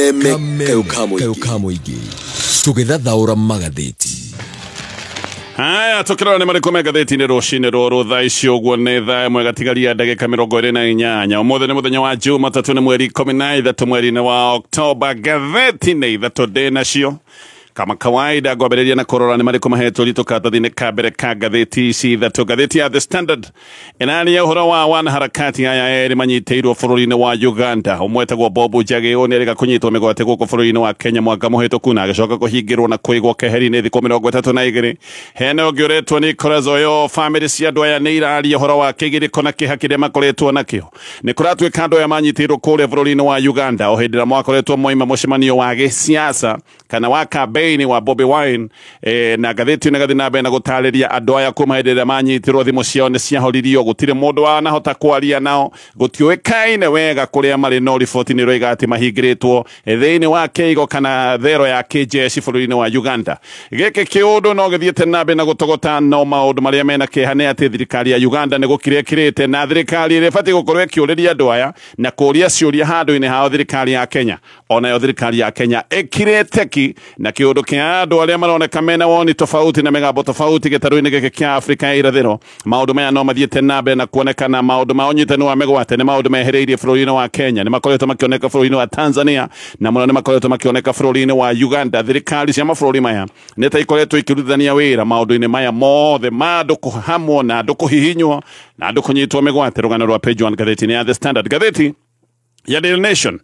Kameme kayo ka mũingĩ tũgĩthathaũra magathĩti. Haya, tukirora nĩ marĩkũ me ngathĩti-inĩ rũcinĩ rũrũ thaa ici ũguo nĩ thaa ĩmwe gatigaria ndagĩka 28. Ũmũthĩ nĩ mũthenya wa Jumatatũ, nĩ mweri 13 mweri-inĩ wa Oktoba. Ngathĩti nĩ ithatũ ndĩ nacio kama kawaida, ngwambĩrĩria na kũrora nĩ marĩkũ mahetwo ritũ karatathi-inĩ ka mbere ka ngathĩti ici ithatũ. Ngathĩti ya The Standard ĩraria ũhoro wa wanaharakati aya erĩ manyitĩirwo bũrũri-inĩ wa Uganda. Ũmwe etagwo Bob Njagi, ũyũ nĩerĩga kũnyitwo mĩgwate gũkũ bũrũri-inĩ wa Kenya mwaka mũhĩtũku na agĩcoka kũhingĩrwo na kũigwo keheri-inĩ thikũ 32. Hena ũngĩ ũretwo Nicholas Oyo. Famĩlĩ cia andũ aya nĩ iraria ũhoro wa kĩgirĩko na kĩeha kĩrĩa makoretwo nakĩo. Nĩ kũratuĩka andũ aya manyitĩirwo kũrĩa bũrũri-inĩ wa Uganda o hĩndĩ ĩrĩa mwakoretwo moima mũcemanio wa gĩsiasa kana wa campaign wa Bobi Wine. Na ngathĩti ĩno ĩgathiĩ na mbere na gũtarĩria andũ aya kuma hĩndĩ ĩrĩa manyitirwo thimũ ciao nĩ ciahoririo, gũtirĩ mũndũ wanahota kwaria nao, gũtiũĩkaine wega kũrĩa marĩ, no riboti nĩ ĩroiga atĩ mahingĩrĩtwo thĩinĩ wa kĩigo kana thero ya kĩjeshi bũrũri-inĩ wa Uganda. Gĩkĩ kĩũndũ no gĩthiĩte na mbere na gũtogota, no maũndũ marĩa mena kĩeha nĩ atĩ thirikari ya Uganda nĩ gũkira ĩkirĩte, na thirikari ĩrĩa ĩbatiĩ gũkorwo ĩkĩũrĩria andũ aya na kũũria ciũria handũ-inĩ hao thirikari ya Kenya, onayo thirikari ya Kenya ĩkirĩte ki na kĩũndũ kĩa andũ arĩa maroneka mena woni tofauti na mĩgambo tofauti gĩtarũ-inĩ gĩkĩ kĩa Afrika ya irathĩro. Maũndũ maya no mathiĩte na mbere na kuonekana, maũndũ ma ũnyitani wa mĩgwate nĩ maũndũ mehereirie bũrũri-inĩ wa Kenya, nĩ makoretwo makĩoneka bũrũri-inĩ wa Tanzania, na mũno nĩ makoretwo makĩoneka bũrũri-inĩ wa Uganda. Thirikari cia mabũrũri maya nĩ ta ikoretwo ikĩrutithania wĩra maũndũ-inĩ maya mothe ma andũ kũhamwo na andũ kũhihinywo na andũ kũnyitwo mĩgwate. Rũgano rwa page 1 ngathĩti-inĩ ya The Standard. Ngathĩti ya Daily Nation,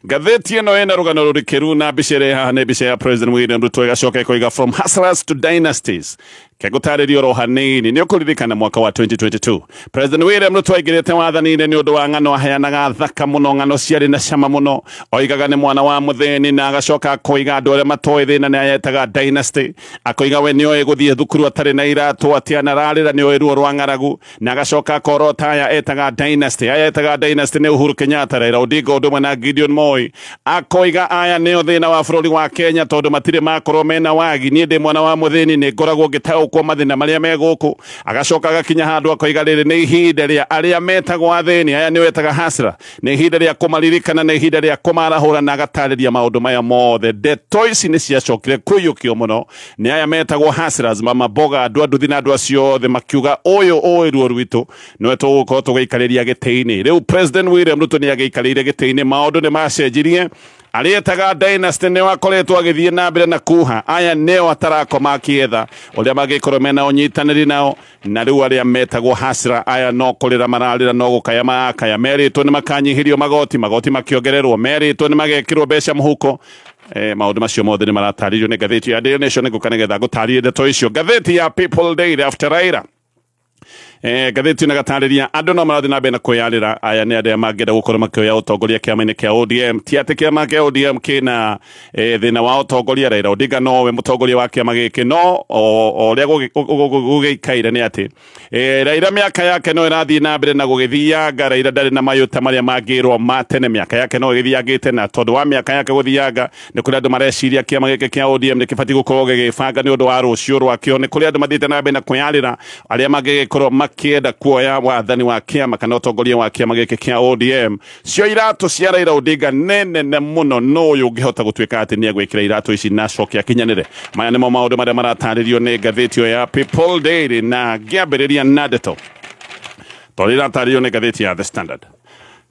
ngathĩti ĩno ĩna rũgano rũrikĩru na mbica ĩrĩa haha nĩ mbica ya President William Ruto, ĩgacoka ĩkoiga from hustlers to dynasties. Kegũtarĩria oro hanini, nĩ ũkũririkana mwaka wa 2022 President William Ruto aingĩrĩte wathani-inĩ nĩ ũndũ wa ng'ano aheanaga thaka mũno, ng'ano ciarĩ na cama mũno. Oigaga nĩ mwana wa mũthĩni, na agacoka akoiga andũ arĩa matoĩ thĩna nĩ ayetaga dynasty. Akoiga we nĩoĩ gũthiĩ thukuru atarĩ na iratũ, atĩ anararĩra nĩoĩ ruo rwa ng'aragu, na agacoka akorota aya etaga dynasty. Aya etaga dynasty nĩ Uhuru Kenyatta, Raila Odinga ũndũ ũmwe na Gideon Moi. Akoiga aya nĩo thĩna wa bũrũri wa Kenya tondũ matirĩ makorwo mena wagi. Niĩ ndĩ mwana wa mũthĩni, nĩ ngoragwo ngĩtaũkwo mathĩna marĩa me gũkũ. Agacoka agakinya handũ akoiga rĩrĩ nĩ ihinda rĩa arĩa metagwo athĩni, aya nĩo etaga hasra, nĩ ihinda rĩa kũmaririkana, nĩ ihinda rĩa kũmarahũra, na agatarĩria maũndũ maya mothe. Ndeto ici nĩ ciacokire kũiyũkio mũno nĩ aya metagwo hustlers, mama mboga, andũ a nduthi na andũ acio othe, makiuga ũyũ ũĩ ruo rwitũ nĩwe tũgũkorwo tũgĩikarĩria gĩtĩ-inĩ. Rĩu President William Ruto nĩ agĩikarĩire gĩtĩ-inĩ, maũndũ nĩ macenjirie. Arĩa etaga dynasty nĩo akoretwo agĩthiĩ na mbere na kuha, aya nĩo atarakoma akĩetha ũrĩa mangĩkorwo mena ũnyitanĩri nao, na rĩu arĩa metagwo hasra aya no kũrĩra mararĩra, no gũkaya marakaya. Merĩtwo nĩ makanyihĩrio magoti, magoti makĩongererwo, merĩtwo nĩ magekĩrwo mbeca mũhuko. Maũndũ macio mothe nĩ maratarĩrio nĩ ngathĩti ya Daily Nation. Nĩngũka nĩgetha ngũtarĩrie ndeto icio. Ngathĩti ya People Daily after Raila, ngathĩti ĩno ĩgatarĩria andũ no marathiĩ na mbere na kwĩyarĩra. Aya nĩ arĩa mangĩenda gũkorwo makĩoya ũtongoria kĩama-inĩ kĩa ODM. Ti atĩ kĩama kĩa ODM kĩna thĩna wa ũtongoria, Raila Odinga nowe mũtongoria wa kĩama gĩkĩ, no o ũrĩa gũgĩikaire nĩ atĩ Raila mĩaka yake no ĩrathiĩ na mbere na gũgĩthianga. Raila ndarĩ na mayũ ta marĩa mangĩrwo ma tene, mĩaka yake no ĩgĩthiangĩte, na tondũ wa mĩaka yake gũthianga nĩ kũrĩ andũ mareciria kĩama gĩkĩ kĩa ODM nĩ kĩbatiĩ gũkorwo gĩgĩbanga nĩ ũndũ wa rũciũ rwakĩo. Nĩ kũrĩ andũ mathiĩte na mbere na kwĩyarĩra arĩa mangĩgĩkorwo makĩenda kuoya wathani wa kĩama kana ũtongoria wa kĩama gĩkĩ kĩa ODM. Cio iratũ cia Raila Odinga nĩ nene mũno, no ũyũ ũngĩhota gũtuĩka atĩ nĩ egwĩkĩra iratũ ici na acoke akinyanĩre. Maya nĩmo maũndũ marĩa maratarĩrio nĩ ngathĩti ĩyo ya People Daily, na ngĩambĩrĩria na ndeto tondũ iratarĩrio nĩ ngathĩti ya The Standard.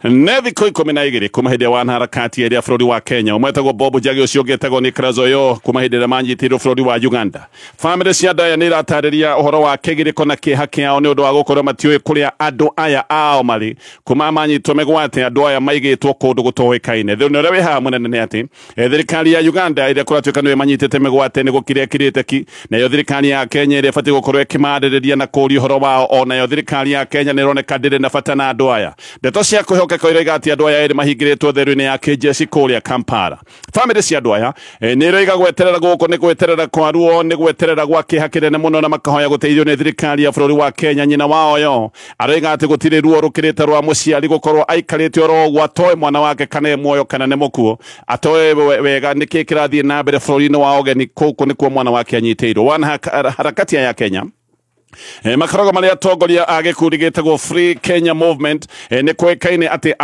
Nĩ thikũ 12 kuma hĩndĩ ya wanaharakati ĩrĩa bũrũri wa Kenya ũmwe etagwo Bob Njagi, ũcio ũngĩ etagwo Nicholas Oyo, kuma hĩndĩ ĩrĩa manyitĩirwo bũrũri wa Uganda. Famĩlĩ cia andũ aya nĩ iratarĩria ũhoro wa kĩgirĩko na kĩeha kĩao nĩ ũndũ wa gũkorwo matiũĩ kũrĩa andũ aya ao marĩ. Kuma manyitwo mĩgwate, andũ aya maigĩtwo kũndũ gũtoĩkaine. Thĩna ũrĩa wĩ haha mũnene nĩ atĩ thirikari ya Uganda ĩrĩa kũratuĩka nĩyo ĩmanyitĩte mĩgwate nĩ gũkira ĩkirĩte ki, nayo thirikari ya Kenya ĩrĩa ĩbatiĩ gũkorwo ĩkĩmarĩrĩria na kũũria ũhoro wao, onayo thirikari ya Kenya nĩ ĩroneka ndĩrĩ na bata na andũ aya. Ndeto cia kwĩhokeka iroiga atĩ andũ aya erĩ mahingĩrĩtwo therũ-inĩ ya kĩjeshi kũrĩa Kampala. Famĩlĩ cia andũ aya nĩ iroiga gweterera gũkũ nĩ gweterera kwa ruo, nĩ gweterera gwa kĩeha kĩnene mũno, na makahoya gũteithio nĩ thirikari ya bũrũri wa Kenya. Nyina wao yo aroiga atĩ gũtirĩ ruo rũkĩrĩte rwa mũciari gũkorwo aikarĩte oro ũguo atoĩ mwana wake kana e muoyo kana nĩ mũkuũ, atoĩ wega nĩkĩ kĩrathiĩ na mbere bũrũri-inĩ wa ũgeni. Kũkũ nĩkuo mwana wake anyitĩirwo. Wanaharakati aya ya Kenya Makoragwo marĩ atongoria a gĩkundi gĩtagwo Free Kenya Movement. Nĩ kũĩkaine atĩ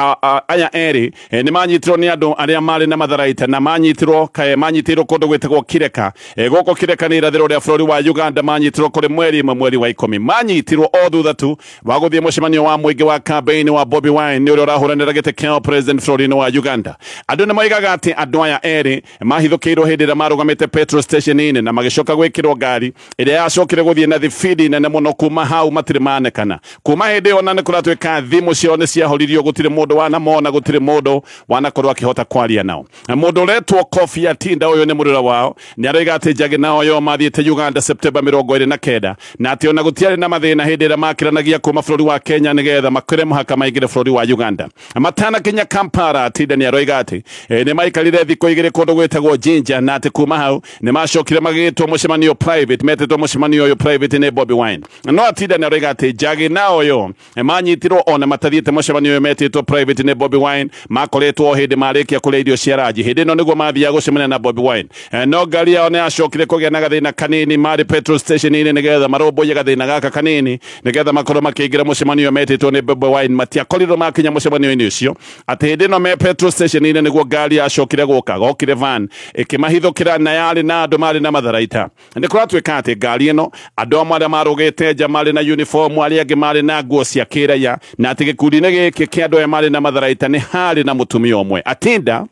aya erĩ nĩ manyitirwo nĩ andũ arĩa marĩ na matharaita na manyitirwo kũndũ gwĩtagwo Kireka. Gũkũ Kireka nĩ irathĩro rĩa bũrũri wa Uganda. Manyitirwo kũrĩ mweri 1 mweri wa 10. Manyitirwo o thutha tu wa gũthiĩ mũcemanio wa mũingĩ wa campaign wa Bobi Wine nĩ ũrĩa ũrahũranĩra gĩtĩ kĩa president bũrũri-inĩ wa Uganda. Andũ nĩ moigaga atĩ andũ aya erĩ mahithũkĩirwo hĩndĩ ĩrĩa marũgamĩte petrol station-inĩ na magĩcoka gwĩkĩrwo ngari ĩrĩa yacokire gũthiĩ na thibindi nene muno. Kuma hau matirĩ manekana. Kuma hĩndĩ ĩyo na nĩ kũratuĩka thimũ ciao nĩ ciahoririo, gũtirĩ mũndũ wanamona, gũtirĩ mũndũ wanakorwo akĩhota kwaria nao. Mũndũ ũretwo Kofi Atinda, ũyũ nĩ mũrũra wao, nĩ aroiga atĩ Njagi na Oyo mathiĩte Uganda September 29 na atĩ ona gũtiarĩ na mathĩna hĩndĩ ĩrĩa makĩranagia kuma bũrũri wa Kenya nĩgetha makĩre mũhaka maingĩre bũrũri wa Uganda. Matanakinya Kampala, Atinda nĩ aroiga atĩ nĩ maikarire thikũ 2 kũndũ gwĩtagwo Jinja na atĩ kuma hau nĩ macokire magĩtwo mũcemanio private, metĩtwo mũcemanio ũyũ private nĩ Bobi Wine. No Atinda nĩ aroiga atĩ Njagi na Oyo manyitirwo ona matathiĩte mũcemanio ũyũ metĩtwo private nĩ Bobi Wine, makoretwo hĩndĩ marĩkia kũrĩa irio cia ranji. Hĩndĩ ĩno nĩguo mathiaga gũcemania na Bobi Wine. No ngari yao nĩ yacokire kũgĩa na gathĩna kanini marĩ petrol station-inĩ nĩgetha marũmbũiye gathĩna gaka kanini nĩgetha makorwo makĩingĩra mũcemanio metĩtwo nĩ Bobi Wine. Matiakorirwo makinya mũcemanio-inĩ ũcio, atĩ hĩndĩ ĩno me petrol station-inĩ nĩguo ngari yacokire gũka, gokire van ĩkĩmahithũkĩra na yarĩ na andũ marĩ na matharaita. Nĩ kũratuĩka atĩ ngari ĩno andũ amwe arĩa marũgĩte nja marĩ na uniform, arĩa angĩ marĩ na nguo cia kĩraiya, na atĩ gĩkundi-inĩ gĩkĩ kĩa andũ aya marĩ na matharaita nĩ harĩ na mũtumia ũmwe. Atinda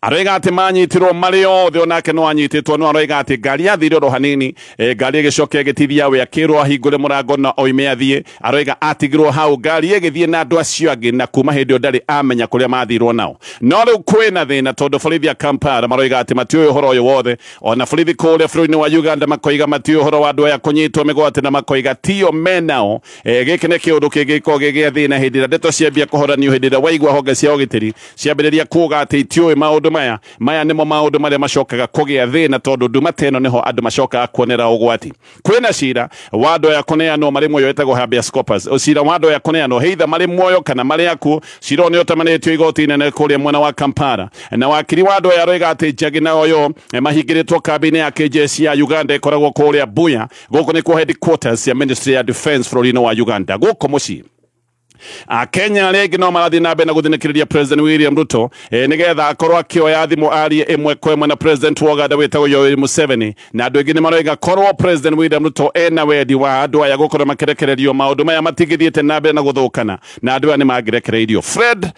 aroiga atĩ manyitirwo marĩ othe, onake no anyitĩtwo, no aroiga atĩ ngari yathire oro hanini, ngari ĩgĩcoka ĩgĩtithia we, akĩrwo ahingũre mũrango na oime athiĩ. Aroiga atigirwo hau ngari ĩgĩthiĩ na andũ acio angĩ, na kuma hĩndĩ ĩyo ndarĩ amenya kũrĩa mathirwo nao. No rĩu kwĩna thĩna tondũ borithi a Kampala maroiga atĩ matiũĩ ũhoro ũyũ wothe. Ona borithi kũrĩa bũrũri-inĩ wa Uganda makoiga matiũĩ ũhoro wa andũ aya kũnyitwo mĩgwate na makoiga tio menao. Gĩkĩ nĩ kĩũndũ kĩngĩkorwo gĩgĩa thĩna hĩndĩ ĩrĩa ndeto ciambia kũhoranio, hĩndĩ ĩrĩa waigua honge cia ũgitĩri ciambĩrĩria kuuga atĩ itiũĩ maũndũ maya. Maya nĩmo maũndũ marĩa macokaga kũgĩa thĩna tondũ nduma ta ĩno nĩho andũ macokaga kuonera ũgwati. Kwĩna cira wa andũ aya kũneanwo marĩ muoyo wĩtagwo habeas corpus. Cira wa andũ aya kũneanwo either marĩ muoyo kana marĩ akuũ, cira ũyũ nĩ ũtamanĩtio igoti inene kũrĩa mwena wa Kampala. Na wakiri wa andũ aya aroiga atĩ Njagi na Oyo mahingĩrĩtwo kambĩ-inĩ ya KJC ya Uganda ĩkoragwo kũrĩa Buya. Gũkũ nĩkuo headquarters ya Ministry ya Defense bũrũri-inĩ wa Uganda. Gũkũ mũciĩ Akenya arĩa angĩ no marathiĩ na mbere na gũthinĩkĩrĩria President William Ruto nĩgetha akorwo akĩoya thimũ arie ĩmwe kwa ĩmwe na President wa Uganda wĩtagwo Yoweri Museveni. Na andũ aingĩ nĩ maroiga korwo President William Ruto ena wendi wa andũ aya gũkorwo makĩrekererio, maũndũ maya matingĩthiĩte na mbere na gũthũkana, na andũ aya nĩ mangĩrekereirio. Fred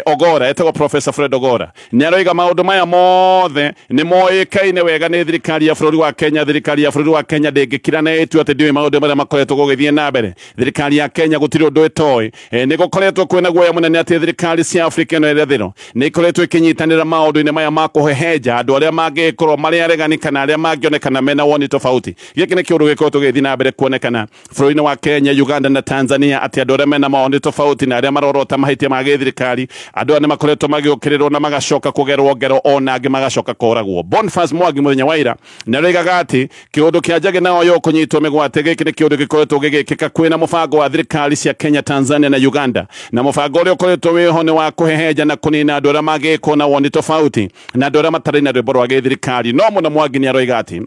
Ogora, etagwo Professor Fred Ogora, nĩ aroiga maũndũ maya mothe nĩ moĩkaine wega nĩ thirikari ya bũrũri wa Kenya. Thirikari ya bũrũri wa Kenya ndĩngĩkira na ĩtue atĩ ndĩũĩ maũndũ marĩa makoretwo gũgĩthiĩ na mbere. Thirikari ya Kenya gũtirĩ ũndũ ĩtoĩ. Nĩ gũkoretwo kwĩna guoya mũnene atĩ thirikari cia Afrika ĩno ĩrathĩro nĩ ikoretwo ĩkĩnyitanĩra maũndũ-inĩ maya ma kũhehenja andũ arĩa mangĩkorwo marĩ aregani kana arĩa mangĩonekana mena woni tofauti. Gĩkĩ nĩ kĩũndũ gĩkoretwo gĩgĩthiĩ na mbere kuonekana bũrũri-inĩ wa Kenya, Uganda na Tanzania, atĩ andũ arĩa mena mawoni tofauti na arĩa marorota mahĩtia ma gĩthirikari, andũ aya nĩ makoretwo magĩũkĩrĩrwo na magacoka kũgerwo ngero, ona angĩ magacoka kũragwo. Boniface Mwangi mũthenya wa ira nĩ aroigaga atĩ kĩũndũ kĩa Njagi na Oyo kũnyitwo mĩgwate gĩkĩ nĩ kĩũndũ gĩkoretwo gĩgĩkĩka kwĩna mũbango wa thirikari cia Kenya, Tanzania na Uganda, na mũbango ũrĩa ũkoretwo wĩho nĩ wa kũhehenja na kũnina andũ arĩa mangĩkorwo na woni tofauti na andũ arĩa matarĩ na rwĩmbo rwa gĩthirikari. No mũno Mwangi nĩ aroiga atĩ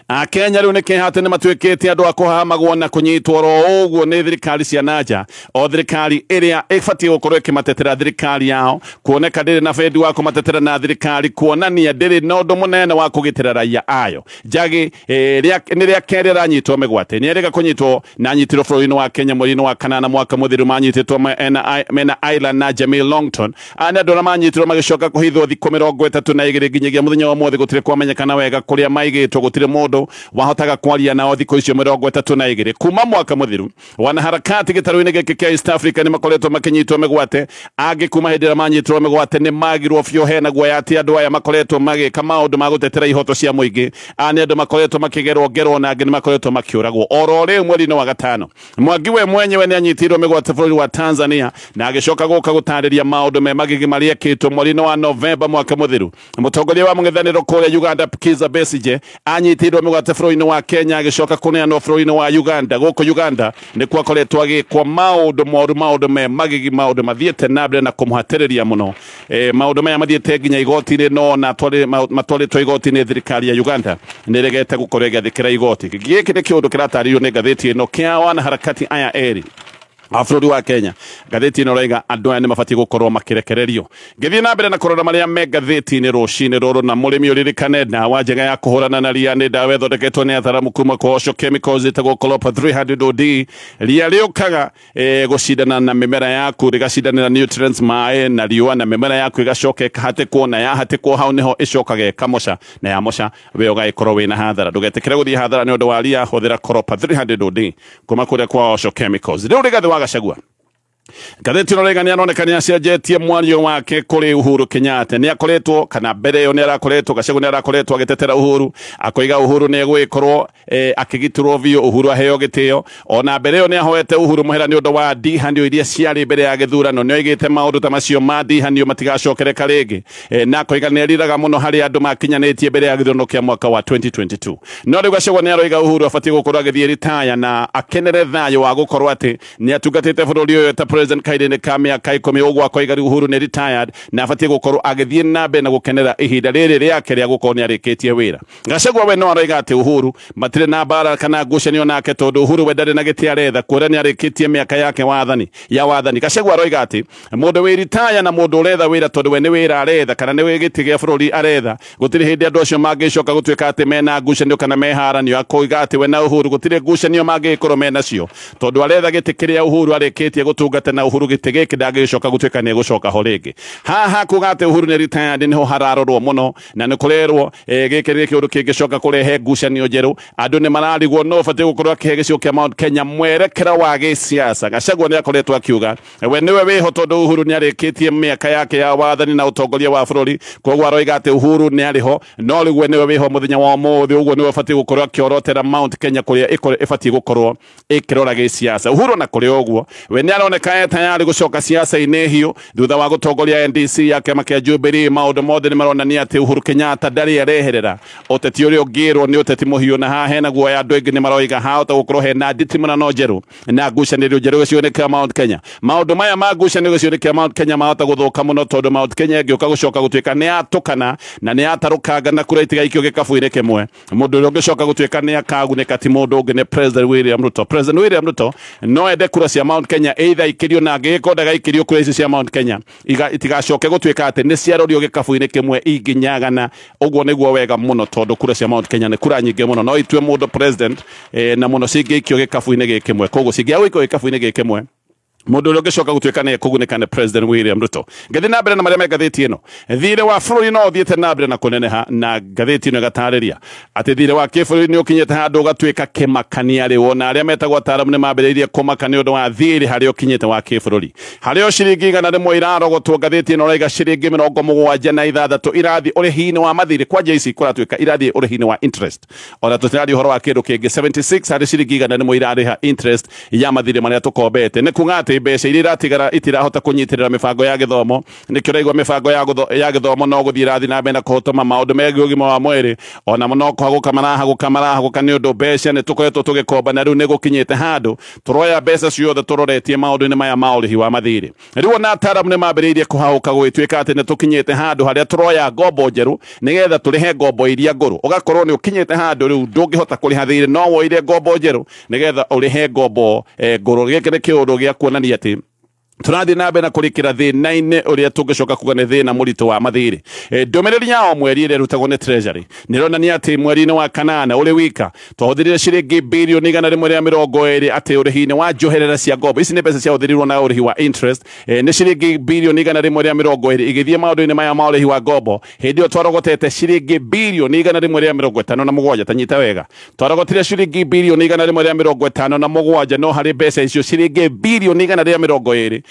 Akenya rĩu nĩ kĩha atĩ nĩ matuĩkĩte andũ a kũhamagwo na kũnyitwo oro ũguo nĩ thirikari cia nanja, o thirikari ĩrĩa ĩbatiĩ gũkorwo ĩkĩmatetera thirikari yao kuoneka ndĩrĩ na bendi wa kũmatetera na thirikari kuonania ndĩrĩ na ũndũ mũnene wa kũgitĩra raia ayo. Njagi nĩ rĩa kerĩ aranyitwo mĩgwate, nĩ erĩga kũnyitwo na anyitirwo bũrũri-inĩ wa Kenya mweri-inĩ wa kanana mwaka mũthiru, manyitĩtwo mena Island na Jamil Longton. Aya nĩ andũ arĩa manyitirwo magĩcoka kũhithwo thikũ 32 nginyagia mũthenya wa ũmũthĩ gũtirĩ kwamenyekana wega kũrĩa maigĩtwo, gũtirĩ mũndũ wahotaga kwaria nao thikũ icio 32. Kuma mwaka mũthiru wanaharakati gĩtarũ-inĩ gĩkĩ kĩa East Africa nĩ makoretwo makĩnyitwo mĩgwate, angĩ kuma hĩndĩ ĩrĩa manyitirwo mĩgwate nĩ magirwo biũ. Hena guoya atĩ andũ aya makoretwo magĩka maũndũ ma gũtetera ihoto cia mũingĩ, aya nĩ andũ makoretwo makĩgerwo ngero na angĩ nĩ makoretwo makĩũragwo. Oro rĩu mweri-inĩ wa gatano Mwangi we mwenyewe nĩ anyitirwo mĩgwate bũrũri wa Tanzania na agĩcoka gũka gũtarĩria maũndũ me magigi marĩa ekĩtwo mweri-inĩ wa Novemba mwaka mũthiru. Mũtongoria wa mũng'ethanĩro kũrĩa Uganda Kizza Besigye anyitĩirwo mĩgwate bũrũri-inĩ wa Kenya agĩcoka kũneanwo bũrũri-inĩ wa Uganda. Gũkũ Uganda nĩkuo akoretwo agĩkwo maũndũ moru, maũndũ me magigi, maũndũ mathiĩte na mbere na kũmũhatĩrĩria mũno. Maũndũ maya mathiĩte nginya igoti-inĩ, no na matwarĩtwo igoti-inĩ thirikari ya Uganda nĩregete gũkorwo ĩgĩathĩkĩra igoti. Gĩkĩ nĩ kĩũndũ kĩratarĩrio nĩ ngathĩti ĩno kĩa wanaharakati aya erĩ a bũrũri wa Kenya. Ngathĩti ĩno ĩrauga andũ aya nĩ mabatiĩ gũkorwo makĩrekererio. Ngĩthiĩ na mbere na kũrora marĩa me ngathĩti-inĩ rũcinĩ rũrũ, na mũrĩmi ũririkane ndawa njega ya kũhũrana na ria nĩ ndawa ĩthondeketwo nĩ atharamu kuma kwa Osho Chemicals ĩtagwo Colopa 300 OD. Ria rĩũkaga gũcindana na mĩmera yaku, rĩgacindanĩra nutrients, maĩ na riũa, na mĩmera yaku ĩgacoka ĩkahatĩkwo, na yahatĩkwo hau nĩho ĩcokaga ĩkamoca, na yamoca we ũgagĩkorwo wĩna hathara. Ndũgetĩkĩre gũthiĩ hathara nĩ ũndũ wa ria, hũthĩra Colopa 300 OD kuma kũrĩa kwa Osho Chemicals. Rĩu Rigathĩ wa Gachagua, ngathĩti ĩno rĩga nĩaroneka nĩacenjetie mwario wake kũrĩ Uhuru Kenyatta. Nĩakoretwo kana mbere ĩyo nĩarakoretwo, Gachagua nĩarakoretwo agĩtetera Uhuru, akoiga Uhuru nĩegũgĩkorwo akĩgitĩrwo biũ, Uhuru aheo gĩtĩo. Ona mbere ĩyo nĩahoete Uhuru mũhera nĩ ũndũ wa ndihanio iria ciarĩ mbere ya gĩthurano. Nĩoigĩte maũndũ ta macio ma ndihanio matigacokereka rĩngĩ, na akoiga nĩeriraga mũno harĩ andũ makinyanĩtie mbere ya gĩthurano kĩa mwaka wa 2022. No rĩu Gachagua nĩaroiga Uhuru abatiĩ gũkorwo agĩthiĩ ritaya na akenere thayũ wa gũkorwo atĩ nĩatungatĩte bũrũri ũyũ ta president kahinda-inĩ ka mĩaka 10. Ũguo akoiga rĩu Uhuru nĩ retired na abatiĩ gũkorwo agĩthiĩ na mbere na gũkenera ihinda rĩrĩ rĩake rĩa gũkorwo nĩarĩkĩtie wĩra. Gachagua we no aroiga atĩ Uhuru matirĩ na mbara kana ngucanio nake, tondũ Uhuru we ndarĩ na gĩtĩ aretha, kuona nĩarĩkĩtie mĩaka yake ya wathani. Gachagua aroiga atĩ mũndũ wĩ ritaya na mũndũ ũretha wĩra, tondũ we nĩ wĩra aretha kana nĩ gĩtĩ gĩa bũrũri aretha, gũtirĩ hĩndĩ andũ acio mangĩcoka gũtuĩka atĩ mena ngucanio kana meharanio. Akoiga atĩ we na Uhuru gũtirĩ ngucanio mangĩgĩkorwo menacio, tondũ aretha gĩtĩ kĩrĩa Uhuru arĩkĩtie gũtungata na Uhuru gĩtĩ gĩkĩ ndangĩgĩcoka gũtuĩka nĩegũcoka ho rĩngĩ. Haha kuga atĩ Uhuru nĩ retired nĩho hararorwo mũno, na nĩ kũrerwo gĩkĩ nĩ kĩũndũ kĩngĩcoka kũrehe ngucanio njerũ. Andũ nĩ mararigwo no ũbatiĩ gũkorwo akĩhe gĩcigo kĩa Mount Kenya mwerekera wa gĩsiasa. Gachagua nĩ akoretwo akiuga we nĩwe wĩho, tondũ Uhuru nĩ arĩkĩtie mĩaka yake ya wathani na ũtongoria wa bũrũri. Koguo aroiga atĩ Uhuru nĩ arĩho, no rĩu we nĩwe wĩho mũthenya wa ũmũthĩ. Ũguo nĩwe ũbatiĩ gũkorwo akĩorotera Mount Kenya kũrĩa ĩbatiĩ gũkorwo ĩkĩrora gĩsiasa. Uhuru na kũrĩ ũguo we nĩ aroneka tayari gũcoka siasa-inĩ hiũ thutha wa gũtongoria NDC ya kĩama kĩa Jubilee. Maũndũ mothe nĩ maronania atĩ Uhuru Kenyatta ndarĩ areherera ũteti ũrĩa ũngĩrwo nĩ ũteti mũhiũ, na haha hena guoya. Andũ aingĩ nĩ maroiga hahota gũkorwo hena nditimũrano njerũ na ngucanĩrio njerũ gĩcigo-inĩ kĩa Mount Kenya. Maũndũ maya ma ngucanĩrio gĩcigo-inĩ kĩa Mount Kenya mahota gũthũka mũno, tondũ Mount Kenya ĩngĩũka gũcoka gũtuĩka nĩ yatũkana na nĩ yatarũkanga na kura itigaikio gĩkabũ-inĩ kĩmwe, mũndũ ũrĩa ũngĩcoka gũtuĩka nĩ akagunĩka ti mũndũ ũngĩ nĩ President William Ruto. President William Ruto no ende kura cia Mount Kenya either ikĩrio na angĩgĩkorwo ndagaikĩrio kura ici cia Mount Kenya itigacoke gũtuĩka atĩ nĩ ciarorio gĩkabũ-inĩ kĩmwe inginyagana. Ũguo nĩguo wega mũno, tondũ kura cia Mount Kenya nĩ kura nyingĩ mũno, no itue mũndũ president na mũno cingĩikio gĩkabũ-inĩ gĩkĩ kĩmwe. Koguo cingĩaga gũikio gĩkabũ-inĩ gĩkĩ kĩmwe, mũndũ ũrĩa ũngĩcoka gũtuĩka nĩ ekũgunĩka nĩ President William Ruto. Ngĩthiĩ na mbere na marĩa me ngathĩti ĩno, thirĩ wa bũrũri no ũthiĩte na mbere na kũneneha, na ngathĩti ĩno ĩgatarĩria atĩ thirĩ wa kĩbũrũri nĩ ũkinyĩte handũ ũgatuĩka kĩmakania rĩu. Ona arĩa metagwo ataaramu nĩ mambĩrĩirie kũmaka nĩ ũndũ wa thirĩ harĩa ũkinyĩte wa kĩbũrũri, harĩa o ciringi 100 irarogotwo. Ngathĩti ĩno ĩrauga ciringi 76 irathiĩ ũrĩhi-inĩ wa mathirĩ, kwanja ici kũratuĩka irathiĩ ũrĩhi-inĩ wa interest. Ona tũtiraria ũhoro wa kĩndũ kĩngĩ, 76 harĩ ciringi 100 irarĩha interest ya mathirĩ marĩa tũkombete. Nĩ kuga atĩ mbeca iria iratigara itirahota kũnyitĩrĩra mĩbango ya gĩthomo. Nĩkĩo ũraigua mĩbango ya gĩthomo no gũthiĩ ĩrathiĩ na mbere na kũhotoma maũndũ megiĩ ũgima wa mwĩrĩ, ona no kũhagũka marahagũka marahagũka nĩ ũndũ mbeca nĩ tũkoretwo tũgĩkomba, na rĩu nĩ gũkinyĩte handũ tũroya mbeca ciothe tũroretie maũndũ-inĩ maya ma ũrĩhi wa mathirĩ. Rĩu ona ataaramu nĩ mambĩrĩirie kũhagũka gũgĩtuĩka atĩ nĩ tũkinyĩte handũ harĩa tũroya ngombo njerũ nĩgetha tũrĩhe ngombo iria ngũrũ. Ũgakorwo nĩ ũkinyĩte handũ rĩu ndũngĩhota kũrĩha thirĩ, no woire ngombo njerũ nĩgetha ũrĩhe ngombo ngũrũ. Gĩkĩ nĩ kĩũndũ gĩa kuonania atĩ tũrathiĩ na mbere na kũrikĩra thĩna-inĩ ũrĩa tũngĩcoka kuga nĩ thĩna mũritũ wa mathirĩ. Ndũmĩrĩri ya o mweri ĩrĩa ĩrutagwo nĩ Treasury nĩĩronania atĩ mweri-inĩ wa kanana ũrĩ wika twahũthĩrire ciringi birioni 120 atĩ ũrĩhi-inĩ wa njoherera cia ngombo. Ici nĩ mbeca ciahũthĩrirwo na ũrĩhi wa interest, nĩ ciringi birioni 120 igĩthiĩ maũndũ-inĩ maya ma ũrĩhi wa ngombo. Hĩndĩ ĩyo twarogotete ciringi birioni 157. Ta nyita wega, twarogotire ciringi birioni 157, no harĩ mbeca icio ciringi birioni 120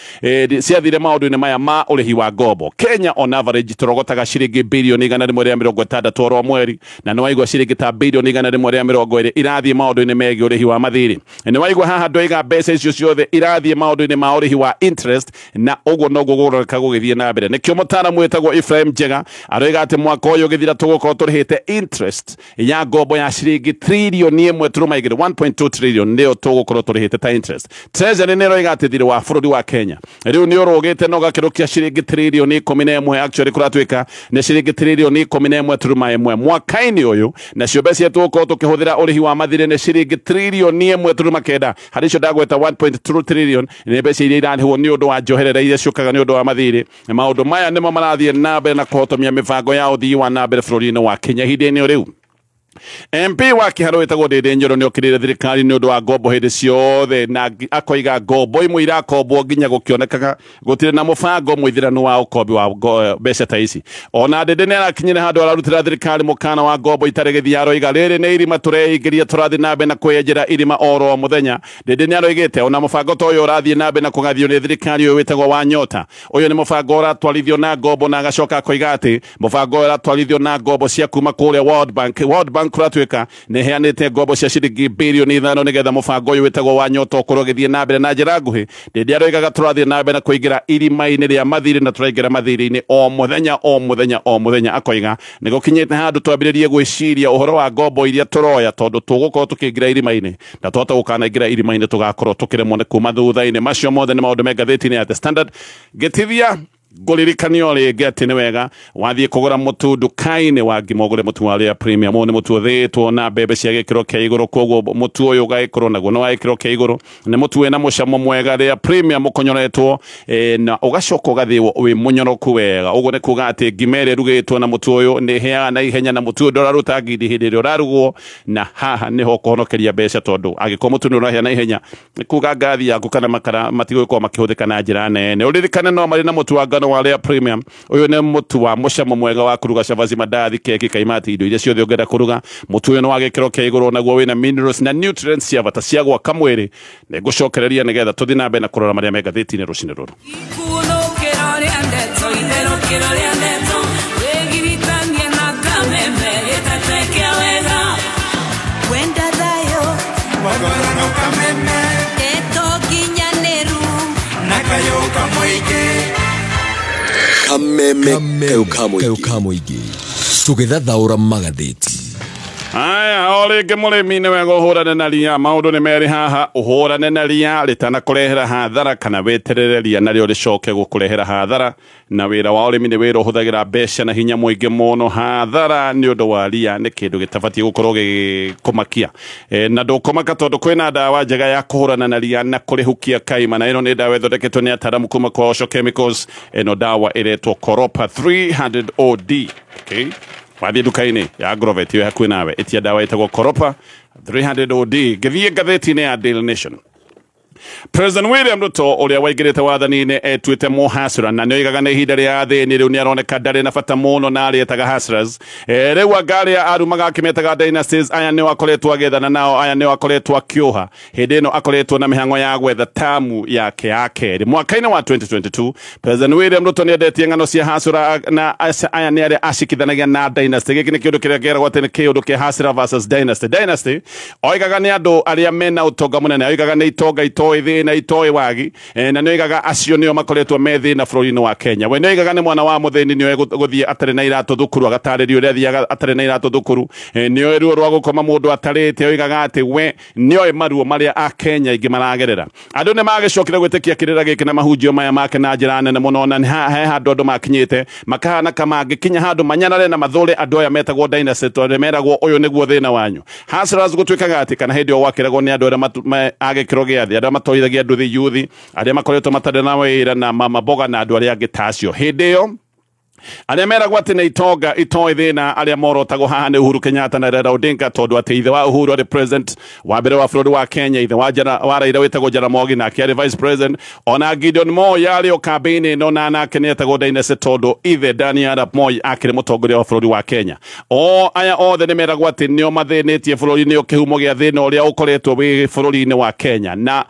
Ciathire maũndũ-inĩ maya ma ũrĩhi wa ngombo. Kenya on average tũrogotaga ciringi bilioni 160 oro mweri, na nĩ waigua ciringi ta bilioni 120 irathiĩ maũndũ-inĩ megiĩ ũrĩhi wa mathirĩ. Nĩ waigua haha ndoiga mbeca icio ciothe irathiĩ maũndũ-inĩ ma ũrĩhi wa interest, na ũguo noguo gũroreka gũgĩthiĩ na mbere. Nĩkĩo mũtaaramu wĩtagwo Ephraim Njega aroiga atĩ mwaka ũyũ ũgĩthira tũgũkorwo tũrĩhĩte interest ya ngombo ya ciringi trilioni 1.2, 1.2 trillion nĩyo tũgũkorwo tũrĩhĩte ta interest. Treasury nĩ ĩroiga atĩ thirĩ wa bũrũri wa Kenya rĩu nĩ ũrũgĩte na ũgakĩrũkia ciringi trilioni 11, actually kũratuĩka nĩ ciringi trilioni 11.1 mwaka-inĩ ũyũ, nacio mbeca iria tũgũkorwo tũkĩhũthĩra ũrĩhi wa mathirĩ nĩ ciringi trilioni 1.9. Harĩ icio ndagweta 1.2 trillion nĩ mbeca iria irarĩhwo nĩ ũndũ wa njoherera iria ciũkaga nĩ ũndũ wa mathirĩ. Maũndũ maya nĩmo marathiĩ na mbere na kũhotomia mĩbango ya ũthii wa na mbere bũrũri-inĩ wa Kenya ihinda-inĩ rĩu. MP wa Kiharu wĩtagwo Ndindi Nyoro nĩ okĩrĩire thirikari nĩ ũndũ wa ngombo hĩndĩ ciothe, na akoiga ngombo imwe irakombwo nginya gũkĩonekaga gũtirĩ na mũbango mũithĩranu wa ũkombi wa mbeca ta ici. Ona Ndindi nĩ arakinyire handũ ararutĩra thirikari mũkana wa ngombo itarĩ gĩthia, aroiga rĩrĩ nĩ irima tũreingĩria tũrathiĩ na mbere na kwĩyenjera irima oro mũthenya. Ndindi nĩ aroigĩte ona mũbango ta ũyũ ũrathiĩ na mbere na kũgathio nĩ thirikari ũyũ wĩtagwo wa Nyota, ũyũ nĩ mũbango ũratwarithio na ngombo, na agacoka akoiga atĩ mũbango ũyũ ũratwarithio na ngombo cia kuma kũrĩa World Bank. World Bank kũratuĩka nĩ ĩheanĩte ngombo cia ciringi bilioni 5 nĩgetha mũbango ũyũ wĩtagwo wa Nyota ũkorwo ũgĩthiĩ na mbere na njĩra nguhĩ. Ndindi aroigaga tũrathiĩ na mbere na kũingĩra irima-inĩ rĩa mathirĩ na tũraingĩra mathirĩ-inĩ o mũthenya o mũthenya o mũthenya. Akoiga nĩ gũkinyĩte handũ twambĩrĩrie gwĩciria ũhoro wa ngombo iria tũroya, tondũ tũgũkorwo tũkĩingĩra irima-inĩ na twahota gũkanaingĩra irima-inĩ tũgakorwo tũkĩremwo nĩ kuma thutha-inĩ. Macio mothe nĩ maũndũ me ngathĩti-inĩ ya The Standard. Ngĩtithia ngũririkanio rĩngĩ atĩ nĩ wega wathiĩ kũgũra mũtu nduka-inĩ wa ngima ũgũre mũtu wa Rĩa Premium. Ũyũ nĩ mũtu ũthĩĩtwo na mbembe cia gĩkĩro kĩa igũrũ, koguo mũtu ũyũ ũgagĩkorwo naguo nĩ wa gĩkĩro kĩa igũrũ, nĩ mũtu wĩna mũcamo mwega, Rĩa Premium ũkonyoretwo na ũgacoka ũgathĩĩo wĩ mũnyoroku wega. Ũguo nĩ kuga atĩ ngima ĩrĩa ĩrugĩtwo na mũtu ũyũ nĩ ĩhĩaga na ihenya, na mũtu ũyũ ndũraruta ngindi hĩndĩ ĩrĩa ũrarugwo, na haha nĩho ũkũhonokeria mbeca, tondũ angĩkorwo mũtu nĩ ũrahĩa na ihenya nĩ kuga ngathi yaku kana makara matigũgĩkorwo makĩhũthĩka na njĩra nene. Ũririkane no marĩ na mũtu wa ngano wa Rĩa Premium. Ũyũ nĩ mũtu wa mũcamo mwega wa kũruga cabaci, mandathi, keki, kaimati, indo iria ciothe ũngĩenda kũruga. Mũtu ũyũ nĩ wa gĩkĩro kĩa igũrũ, naguo wĩna minerals na nutrients cia bata cia gwaka mwĩrĩ. Nĩ ngũcokereria nĩgetha tũthiĩ na mbere na kũrora marĩa me ngathĩti-inĩ rũcinĩ rũrũ. Kameme Kayo tũgĩthathaũra magathĩti. Aya, o rĩngĩ mũrĩmi nĩ wega ũhũrane na ria. Maũndũ nĩ merĩ haha, ũhũrane na ria rĩtanakũrehera hathara, kana weterere ria narĩo rĩcoke gũkũrehera hathara. Na wĩra wa ũrĩmi nĩ wĩra ũhũthagĩra mbeca na hinya mũingĩ mũno. Hathara nĩ ũndũ wa ria nĩ kĩndũ gĩtabatiĩ gũkorwo gĩkũmakia, na ndũkũmaka tondũ kwĩna ndawa njega ya kũhũrana na ria na kũrĩhukia kaima, na ĩno nĩ ndawa ĩthondeketwo nĩ ataaramu kuma kwa Osho Chemicals. Ĩno ndawa ĩretwo Koropa 300 OD. Okay, wathiĩ nduka-inĩ ya Agrovet ĩyo hakuhĩ nawe, ĩtia ndawa ĩtagwo Koropa 300 OD. Ngĩthiĩ ngathĩti-inĩ ya Daily Nation, President William Ruto ũrĩa waingĩrĩte wathani-inĩ etuĩte mũhasra, na nĩoigaga nĩ ihinda rĩa thĩni rĩu nĩ aroneka ndarĩ na bata mũno na arĩa etaga hustlers. Rĩu anga arĩa arumaga akĩmetaga dynasties, aya nĩo akoretwo agĩethana nao, aya nĩo akoretwo akĩũha. Hĩndĩ ĩno akoretwo na mĩhang'o ya gwetha tamu yake ya kerĩ. Mwaka-inĩ wa 2022 President William Ruto nĩendetie ng'ano cia hasra, na aya nĩ arĩa acikithanagia na dynasty. Gĩkĩ nĩ kĩũndũ kĩrĩa kĩragwo atĩ nĩ kĩũndũ kĩa hustler versus dynasty. Dynasty oigaga nĩ andũ arĩa mena ũtonga mũnene, oigaga nĩ itonga itoĩ thĩna itoĩ wagi, na nĩoigaga acio nĩo makoretwo me thĩna bũrũri-inĩ wa Kenya. We nĩoigaga nĩ mwana wa mũthĩni nĩoĩ gũthiĩ atarĩ na iratũ thukuru, agatarĩrio ũrĩa athiaga atarĩ na iratũ thukuru, nĩoĩ ruo rwa gũkoma mũndũ atarĩte, oigaga atĩ we nĩoĩ maruo marĩa Akenya aingĩ maragerera. Andũ nĩ magĩcokire gwĩtĩkia kĩrĩra gĩkĩ na mahunjio maya make na njĩra nene mũno, na he handũ andũ makinyĩte makahana kamangĩkinya handũ manyarare na mathũre andũ aya metagwo dynasty, tondũ meragwo ũyũ nĩguo thĩna wanyu. Hustlers gũtuĩkaga atĩ kana hĩndĩ ĩyo gwakĩragwo nĩ andũ arĩa a gĩkĩro gĩa thĩ, arĩa matwarithagia nduthi yuthi, arĩa makoretwo matarĩ na wĩra na mama mboga na andũ arĩa angĩ ta acio. Hĩndĩ ĩyo Arĩa meragwo atĩ nĩ itonga itoĩ thĩna arĩa morotagwo haha nĩ Uhuru Kenyatta na Raila Odinga, tondũ atĩ ithe wa Uhuru arĩ president wa mbere wa bũrũri wa Kenya, ithe wa Raila wĩtagwo Jaramogi nake arĩ vice president, ona Gideon Moi arĩ o kambĩinĩ ĩno na nake nĩ etagwo dynasty tondũ ithe Daniel Arap Moi akĩrĩ mũtongoria wa bũrũri wa Kenya. O aya othe nĩ meragwo atĩ nĩo mathĩnĩtie bũrũri, nĩo kĩhumo gĩa thĩna ũrĩa ũkoretwo wĩ bũrũri-inĩ wa Kenya. Na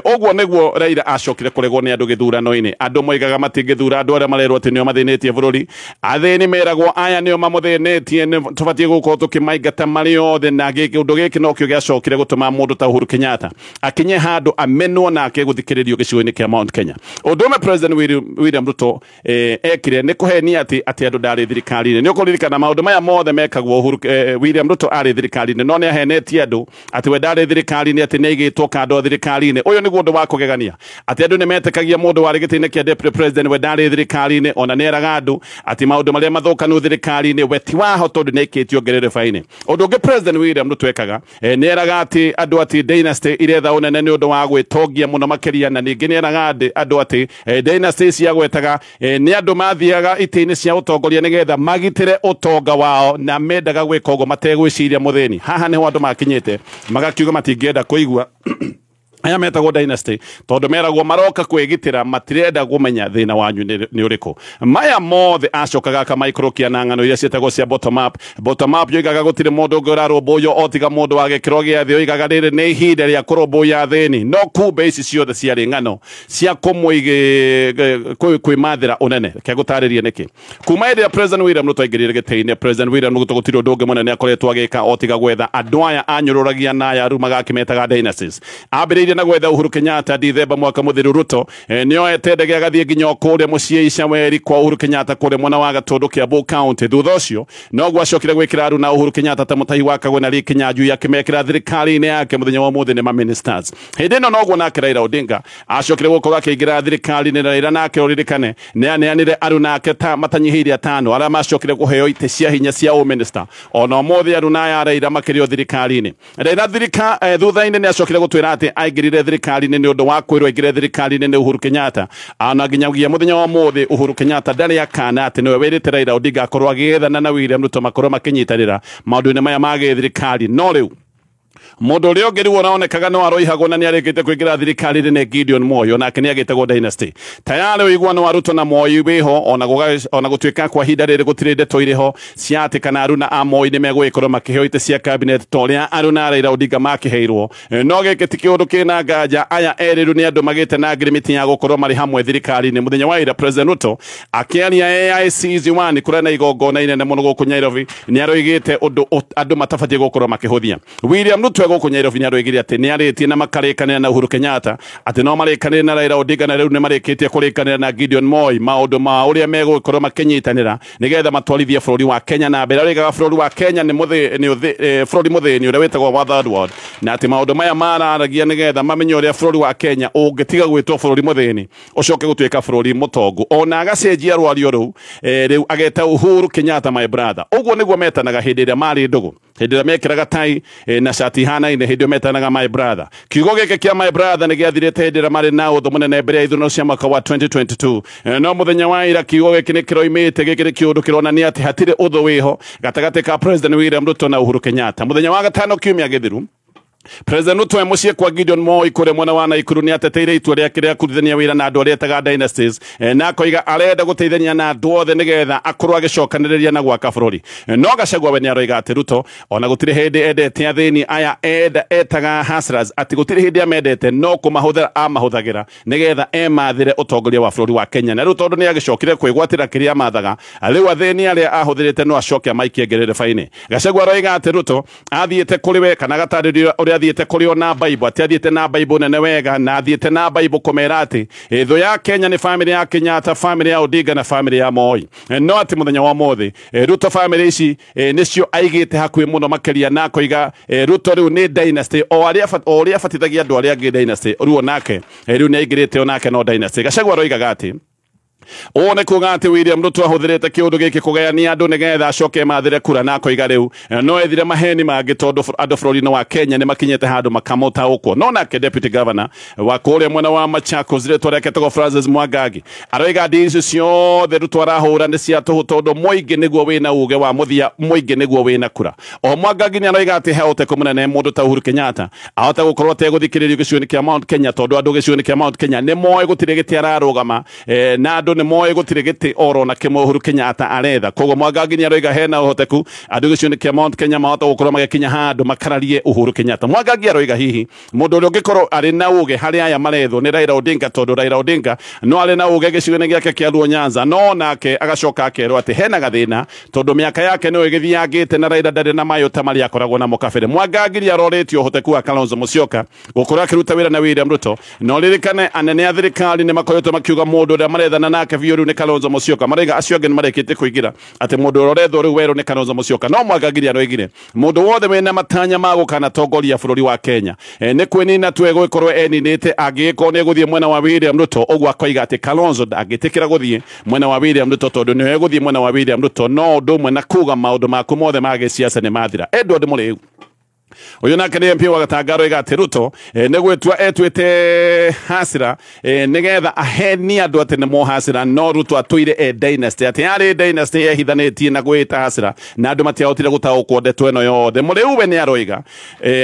ũguo nĩguo Raila acokire kũregwo nĩ andũ gĩthurano-inĩ. Andũ moigaga matingĩthura andũ arĩa marerwo atĩ nĩo mathĩnĩtie bũrũri. Athĩni meragwo aya nĩo mamũthĩnĩtie, nĩ tũbatiĩ gũkorwo tũkĩmaingata marĩ othe, na ũndũ gĩkĩ nokĩo gĩacokire gũtũma mũndũ ta Uhuru Kenyatta akinye handũ amenwo nake gũthikĩrĩrio gĩcigo-inĩ kĩa Mount Kenya. Ũndũ ũmwe President William Ruto ekire nĩ kũhenia atĩ andũ ndarĩ thirikari-inĩ. Nĩ ũkũririkana maũndũ maya mothe mekagwo Uhuru William Ruto arĩ thirikari-inĩ, no nĩ ahenetie andũ atĩ we ndarĩ thirikari-inĩ, atĩ nĩ aigĩtwo kando thirikari-inĩ. Ũyũ nĩguo ũndũ wa kũgegania, atĩ andũ nĩ metĩkagia mũndũ warĩ gĩtĩ-inĩ kĩa deputy president we ndarĩ thirikari-inĩ, ona nĩ eraga andũ atĩ maũndũ marĩa mathũkanu thirikari-inĩ we ti waho tondũ nĩ aikĩtio ngerereba-inĩ. Ũndũ ũngĩ President William Ruto ekaga, nĩ eraga atĩ andũ atĩ dynasty iretha ũnene nĩ ũndũ wa gwĩtongia mũno makĩria, na ningĩ nĩ eraga andũ atĩ dynasty ciagwetaga nĩ andũ mathiaga itĩ-inĩ cia ũtongoria nĩgetha magitĩre ũtonga wao, na mendaga gwĩka ũguo mategwĩciria mũthĩni. Haha nĩho andũ makinyĩte magakiuga matingĩenda kũigua aya metagwo dynasty tondũ meragwo maroka kwĩgitĩra, matirenda kũmenya thĩna wanyu nĩ ũrĩkũ. Maya mothe acokaga akamaikũrũkia na ng'ano iria ciĩtagwo cia bottom up. Bottom up yoigaga gũtirĩ mũndũ ũngĩ ũrarũmbũywo o tiga mũndũ wa gĩkĩro gĩa thĩ, oigaga rĩrĩ nĩ ihinda rĩa kũrũmbũiya athĩni, no kumbe ici ciothe ciarĩ ng'ano cia kwĩmathĩra ũnene. Reke ngũtarĩrie nĩkĩ. Kuma hĩndĩ ĩrĩa President William Ruto aingĩrire gĩtĩ-inĩ, President William Ruto gũtirĩ ũndũ ũngĩ mũnene akoretwo agĩka o tiga gwetha andũ aya anyũrũragia na aya arumaga akĩmetaga dynasties. Ambĩrĩirie na gwetha Uhuru Kenyatta Dithemba mwaka mũthiru. Ruto nĩoete ndege agathiĩ nginya kũrĩa mũciĩ Icaweri kwa Uhuru Kenyatta kũrĩa mwena wa Gatũndũ Kiambu County. Thutha ũcio noguo acokire gwĩkĩra aruna Uhuru Kenyatta ta mũtahi wa Kagwe na Lee Kinyanjui akĩmekĩra thirikari-inĩ yake mũthenya wa ũmũthĩ nĩ ma ministers. Hĩndĩ ĩno noguo nake Raila Odinga acokire gũkorwo akĩingĩra thirikari-inĩ, na Raila nake ũririkane nĩ aneanire aruna ake ta matanyihĩire atano arĩa macokire kũheo itĩ cia hinya cia ũminista. Ona ũmũthĩ aruna aya Raila makĩrio thirikari-inĩ. Raila thutha-inĩ nĩ acokire gũtwĩra atĩ aingĩrire thirikari-inĩ nĩ ũndũ wa kwĩrwo aingĩre thirikari-inĩ nĩ Uhuru Kenyatta. Ona nginyagia mũthenya wa ũmũthĩ Uhuru Kenyatta ndarĩ akana atĩ nĩwe wĩrĩte Raila Odinga akorwo agĩethana na William Ruto makorwo makĩnyitanĩra maũndũ-inĩ maya ma gĩthirikari. No rĩu mũndũ ũrĩa ũngĩ rĩu ũronekaga no aroihagwo na nĩarĩkĩte kũingĩra thirikari-inĩ nĩ Gideon Moi, onake nĩagĩtagwo dynasty. Tayarĩ ũiguano wa Ruto na Moi wĩho, ona gũtuĩka kwa ihinda rĩrĩ gũtirĩ ndeto irĩ ho cia atĩ kana aruna a Moi nĩmegũgĩkorwo makĩheo itĩ cia cabinet ta ũrĩa aruna a Raila Odinga makĩheirwo. No gĩkĩ ti kĩũndũ kĩna nganja, aya erĩ rĩu nĩ andũ magĩte na ngirimiti ya gũkorwo marĩ hamwe thirikari-inĩ. Mũthenya wa ira President Ruto akĩaria AIC Ziwani kũrĩa na igongona inene mũno gũkũ Nairobi, nĩaroigĩte ũndũ andũ matabatiĩ gũkorwo makĩhũthia. William Ruto gũkũ Nairobi nĩaroigire atĩ nĩarĩtie na makarĩkanĩra na Uhuru Kenyatta atĩ no marĩkanĩre na Raila Odinga, na rĩu nĩmarĩkĩtie kũrĩkanĩra na Gideon Moi maũndũ ma ũrĩa megũkorwo makĩnyitanĩra nĩgetha matwarithie bũrũri wa Kenya na mbere. Aroigaga bũrũri wa Kenya nĩ bũrũri mũthĩni ũrĩa wĩtagwo wa third world, na atĩ maũndũ maya mararagia nĩgetha mamenye ũrĩa bũrũri wa Kenya ũngĩtiga gwĩtwo bũrũri mũthĩni ũcoke gũtuĩka bũrũri mũtongu. Ona agacenjia rwario rũu, rĩu ageta Uhuru Kenyatta my brother. Ũguo nĩguo metanaga hĩndĩ ĩrĩa marĩ ndũgũ, hĩndĩ ĩrĩa mekĩraga tai na cati ihanaine, hĩndĩ ĩyo metanaga my brother. Kiugo gĩkĩ kĩa my brother nĩ gĩathirĩte hĩndĩ ĩrĩa marĩ na ũthũ mũnene mbere ya ithurano cia mwaka wa 2022. No mũthenya wa ira kiugo gĩkĩ nĩ kĩroimĩte, gĩkĩ nĩ kĩũndũ kĩronania atĩ hatirĩ ũthũ wĩho gatagatĩ ka President William Ruto na Uhuru Kenyatta. Mũthenya wa gatano kiumia gĩthiru, President Ruto e mũciĩ kwa Gideon Moi kũrĩa mwena wa Nakuru nĩateteire itua rĩake rĩa kũrutithania wĩra na andũ arĩa etaga dynasties, na akoiga arenda gũteithania na andũ othe nĩgetha akorwo agĩcokanĩrĩria na gwaka bũrũri. No Gachagua we nĩaroiga atĩ Ruto ona gũtirĩ hĩndĩ endete athĩni aya etaga hustlers, atĩ gũtirĩ hĩndĩ amendete no kũmahũthĩra amahũthagĩra nĩgetha emathĩre ũtongoria wa bũrũri wa Kenya. Na rĩu tondũ nĩagĩcokire kwĩgwatĩra kĩrĩa amathaga, rĩu athĩni arĩa ahũthĩrĩte no acoke amaikie ngerereba-inĩ. Gachagua aroiga atĩ Ruto athiĩte kũrĩ we kana agatarĩria ũrĩa athiĩte kũrĩ o na Bible, atĩ athiĩte na Bible nene wega, na athiĩte na Bible kũmera atĩ thũ ya Kenya nĩ family ya Kenyatta, family ya Odinga na family ya Moi. No atĩ mũthenya wa ũmũthĩ Ruto family ici nĩcio aigĩte hakuhĩ mũno makĩria, na akoiga Ruto rĩu nĩ dynasty, o ũrĩa abatithagia andũ arĩa angĩ dynasty, rĩu onake rĩu nĩ aingĩrĩte onake no dynasty. Gachagua aroigaga atĩ Ũũ nĩ kuga atĩ William Ruto ahũthĩrĩte kĩũndũ gĩkĩ kũgayania andũ nĩgetha acoke mathĩre kura, na akoiga rĩu no ethire maheni mangĩ tondũ andũ bũrũri-inĩ wa Kenya nĩ makinyĩte handũ makamũtaũkwo. No nake deputy governor wa kũrĩa mwena wa Machakos rĩtwa rĩake etagwo Francis Mwangangi aroiga ndini icio ciothe Ruto arahũra nĩ cia tũhũ tondũ mũingĩ nĩguo wĩna uge wa mũthia, mũingĩ nĩguo wĩna kura. O Mwangangi nĩ aroiga atĩ he ũteko mũnene mũndũ ta Uhuru Kenyatta ahota gũkorwo ategũthikĩrĩrio gĩcigo-inĩ kĩa Mount Kenya tondũ andũ gĩcigo-inĩ kĩa Mount Kenya nĩ moĩ gũtirĩ gĩtĩ ararũgama, na andũ nĩ moĩ gũtirĩ gĩtĩ oro na kĩmwe Uhuru Kenyatta aretha. Koguo Mwangangi nĩ aroiga hena ũhoteku andũ gĩcigo-inĩ kĩa Mount Kenya mahota gũkorwo magĩkinya handũ makararie Uhuru Kenyatta. Mwangangi aroiga hihi mũndũ ũrĩa ũngĩkorwo arĩ na uge harĩ aya marethwo nĩ Raila Odinga tondũ Raila Odinga no arĩ na uge gĩcigo-inĩ gĩake kĩa Luo Nyanza, no nake agacoka akerwo atĩ hena gathĩna tondũ mĩaka yake nĩyo ĩgĩthiangĩte na Raila ndarĩ na mayũ ta marĩa akoragwo namo kabere. Mwangangi nĩ arorĩtio ũhoteku wa Kalonzo Musyoka gũkorwo akĩruta wĩra na William Ruto, no ririkane anene a thirikari nĩ makoretwo makiuga mũndũ ũrĩa marethana nake biũ rĩu nĩ Kalonzo Musyoka. Maraiga acio angĩ nĩ marĩkĩtie kũingĩra atĩ mũndũ ũrĩa ũrethwo rĩu werũ nĩ Kalonzo Musyoka. No Mwangangi aroigire mũndũ wothe wĩna matanya ma gũkanatongoria bũrũri wa Kenya nĩ kwĩnina tu egũgĩkorwo eninĩte angĩgĩkorwo nĩ egũthiĩ mwena wa William Ruto. Ũguo akoiga atĩ Kalonzo ndangĩtĩkĩra gũthiĩ mwena wa William Ruto tondũ nĩwe egũthiĩ mwena wa William Ruto no ũndũ ũmwe na kuga maũndũ maku mothe ma gĩciaca nĩ mathira. Edward Mũrĩu uyu nake nĩ MP wa Gatanga aroiga atĩ Ruto nĩ gwĩtua etuĩte hasira nĩgetha ahenie andũ atĩ nĩmo hasira, no Ruto atũire e dynasty, atĩ yarĩ dynasty yehithanĩtie na gwĩta hasira na andũ matiahotire gũtaũkwo ndeto ĩno yothe. Mũrĩu we nĩ aroiga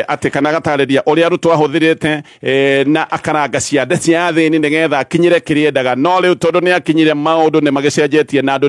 atĩ kana agatarĩria ũrĩa Ruto ahũthĩrĩte na akaranga ciande cia athĩni nĩgetha akinyĩre kĩrĩa endaga, no rĩu tondũ nĩ akinyire maũndũ nĩ magĩcenjetie na andũ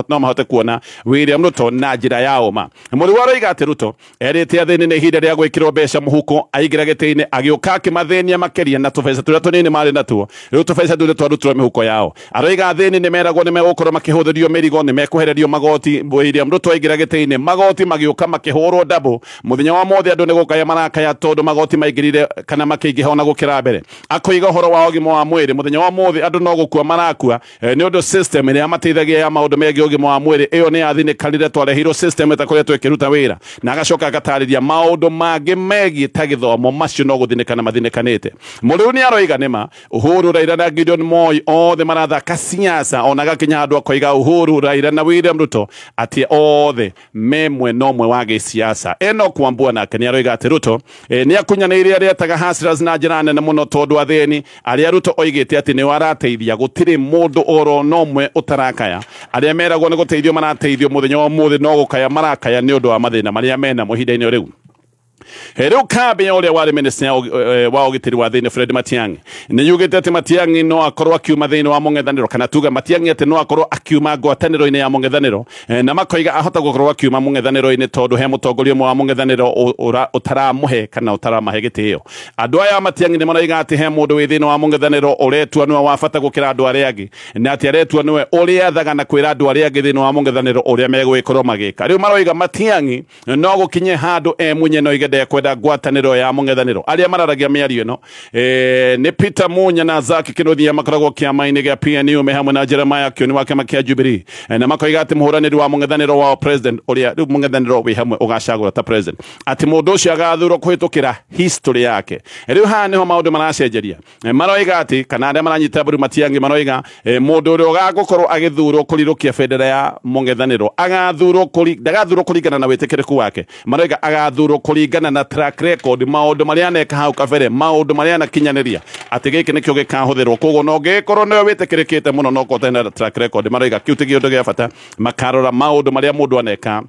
no mahote kuona William Ruto na njĩra ya ũma. Mũrĩu aroiga atĩ Ruto erĩte athĩni nĩ ihinda rĩa gwĩkĩrwo mbeca mũhuko, aingĩra gĩtĩ-inĩ agĩũka akĩmathĩnia makĩria na tũbeca tũrĩa tũnini marĩ natuo rĩu tũbeca tũrĩa twarutirwo mĩhuko yao. Aroiga athĩni nĩ meragwo nĩ megũkorwo makĩhũthĩrio mĩrigo, nĩ mekwehererio magoti. William Ruto aingĩra gĩtĩ-inĩ magoti magĩũka makĩhũrwo double. Mũthenya wa mothe andũ nĩ gũkaya marakaya tondũ magoti maingĩrire kana makĩingĩha ona gũkĩra mbere. Akoiga ũhoro wa ũgima wa mwĩrĩ, mũthenya wa mothe andũ no gũkua marakua nĩ ũndũ system ĩrĩa mateithagia ya maũndũ megiĩ ũgima wa mwĩrĩ ĩyo nĩ yathinĩkanire, twarehirwo system ĩtakoretwo ĩkĩruta wĩra. Na agacoka agatarĩria maũndũ mangĩ megiĩ ta gĩthomo macio no gũthinĩkana mathinĩkanĩte. Mũrĩu nĩ aroiga nĩma Uhuru, Raila na Gideon Moi othe marathaka siasa, ona gakinya handũ akoiga Uhuru, Raila na William Ruto atĩ othe me mwena ũmwe wa gĩsiasa. Enoch Wambua nake nĩ aroiga atĩ Ruto nĩ akunyanĩire arĩa etaga hustlers na njĩra nene mũno tondũ athĩni arĩa Ruto oigĩte atĩ nĩo arateithia gũtirĩ mũndũ oro na ũmwe ũtarakaya. Arĩa meragwo nĩ gũteithio marateithio mũthenya wa ũmũthĩ no gũkaya marakaya nĩ ũndũ wa mathĩna marĩa menamo ihinda-inĩ rĩu. Rĩu kambi ya ũrĩa warĩ minister wa ũgitĩri wa thĩinĩ Fred Matiang'i nĩ yugĩte atĩ Matiang'i no akorwo akiuma thĩinĩ wa mũng'ethanĩro, kana tuga Matiang'i atĩ no akorwo akiuma ngwatanĩro-inĩ ya mũng'ethanĩro, na makoiga ahota gũkorwo akiuma mũng'ethanĩro-inĩ tondũ he mũtongoria ũmwe wa mũng'ethanĩro ũtaramũhe kana ũtaramahe gĩtĩo. Andũ aya Matiang'i nĩ maroiga atĩ he mũndũ wĩ thĩinĩ wa mũng'ethanĩro ũretua nĩwe wa bata gũkĩra andũ arĩa angĩ, na atĩ aretua nĩwe ũrĩathaga na kwĩra andũ arĩa angĩ thĩinĩ wa mũng'ethanĩro ũrĩa megũgĩkorwo magĩka. Rĩu maroiga Matiang'i no gũkinye handũ e mwenye no igende kwenda ngwatanĩro ya mũng'ethanĩro. Arĩa mararagia mĩario ĩno nĩ Peter Munya na Zack Kinuthia makoragwo kĩama-inĩ gĩa PNU me hamwe na Jeremiah Kioni wa kĩama kĩa Jubilee, na makoiga atĩ mũhũranĩri wa mũng'ethanĩro wao president ũrĩa rĩu mũng'ethanĩro wĩ hamwe ũgacagũra ta president, atĩ mũndũ ũcio agathurwo kũhĩtũkĩra history yake. Rĩu haha nĩho maũndũ maracenjeria. Maroiga atĩ kana arĩa maranyita mbaru Matiang'i maroiga mũndũ ũrĩa ũgagũkorwo agĩthurwo kũrirũkia bendera ya mũng'ethanĩro agathurwo ndagathurwo kũringana na wĩtĩkĩrĩku wake, maroiga agathurwo kũringana na track record, maũndũ marĩa aneka hau kabere, maũndũ marĩa anakinyanĩria, atĩ gĩkĩ nĩkĩo gĩkahũthĩrwo. Koguo no gĩkorwo nĩwe wĩtĩkĩrĩkĩte mũno no korwo na track record, maroiga kĩu ti kĩũndũ gĩa bata, makarora maũndũ marĩa mũndũ aneka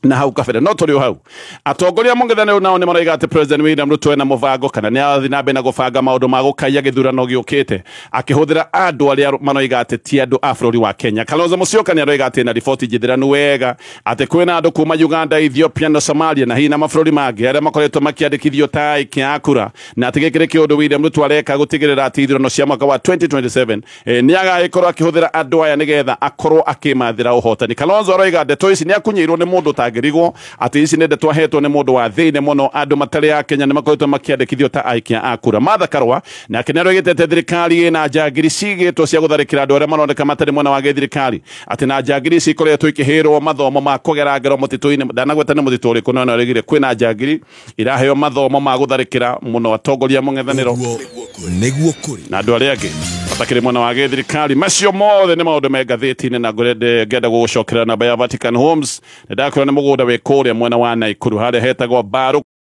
na hau kabere. No tũrĩ o hau atongoria mũng'ethanĩro nao nĩ maroiga atĩ President William Ruto ena mũbango kana nĩ arathiĩ na mbere na gũbanga maũndũ ma gũkaiya gĩthurano gĩũkĩte akĩhũthĩra andũ arĩa maroiga atĩ ti andũ a bũrũri wa Kenya. Kalonzo Musyoka nĩ aroiga atĩ na riboti njithĩranu wega atĩ kwĩna andũ kuma Uganda, Ethiopia na Somalia na hihi na mabũrũri mangĩ arĩa makoretwo makĩandĩkithio ta aikia a kura, na atĩ gĩkĩ nĩ kĩũndũ William Ruto areka gũtigĩrĩra atĩ ithurano cia mwaka wa 2027 nĩ agagĩkorwo akĩhũthĩra andũ aya nĩgetha akorwo akĩmathĩra ũhotani. Kalonzo aroiga ndeto ici nĩ akunyĩirwo nĩ mũndũ ũtangĩrigwo atĩ ici nĩ ndeto ahetwo nĩ mũndũ wa thĩinĩ mũno, andũ matarĩ a Kenya nĩ makoretwo makĩandĩkithio ta aikia a kura. Martha Karua nake nĩ aroigĩte atĩ thirikari ĩna njangiri cigĩtwo cia gũtharĩkĩra andũ arĩa maroneka matarĩ mwena wa gĩthirikari, atĩ na njangiri ici ikoretwo ikĩhĩrwo mathomo ma kũgera ngero mũtitũ-inĩ, ndanagweta nĩ mũtitũ ũrĩkũ, no nĩaroigire kwĩna njangiri iraheo mathomo ma gũtharĩkĩra mũno atongoria mũng'ethanĩro nĩguo kũrĩ na andũ arĩa angĩ. Matakĩrĩ mwena wa gĩthirikari. Macio mothe nĩ maũndũ me ngathĩti-inĩ, na ngenda gũgũcokera namba ya Vatican Homes. Nĩ ndakwĩra nĩ mũgũnda wĩ kũrĩa mwena wa Naikuru harĩa hetagwo Mbaru.